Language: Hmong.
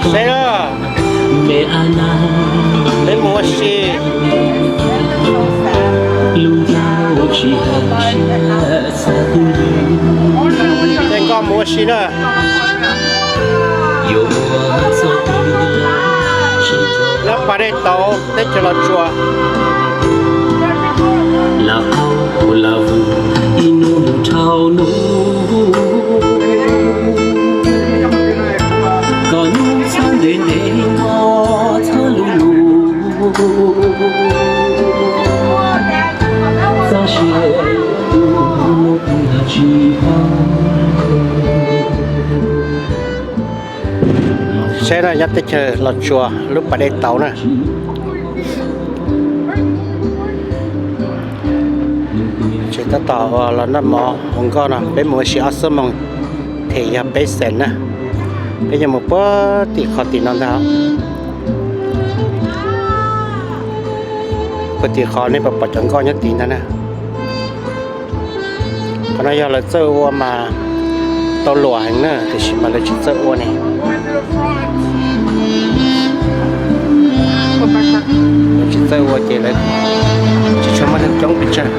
Saib na, peb mus ua si. Ces nkoj mus ua si na. Nyob pas dej tauv teb chaws Los Tsuas. Saib na, nyob teb chaws Los Tsuas lub pas dej tauv na. Tseem tab tom ua los noj mov ua nkoj no, peb mus ua si ob xuab moos them yog peb xees na. Peb yuav mus puag tim qhov tim no ntag. Puag tim qhov nej pom pom cov nkoj nyob tid ntag na. Qhov no yog lawv txawj ua mas tau luam heev na, tiam sis mas lawv tsis txawj ua ne. Lawv tsis txawj ua ces lawv tsis tshua muaj neeg coob pes tsawg.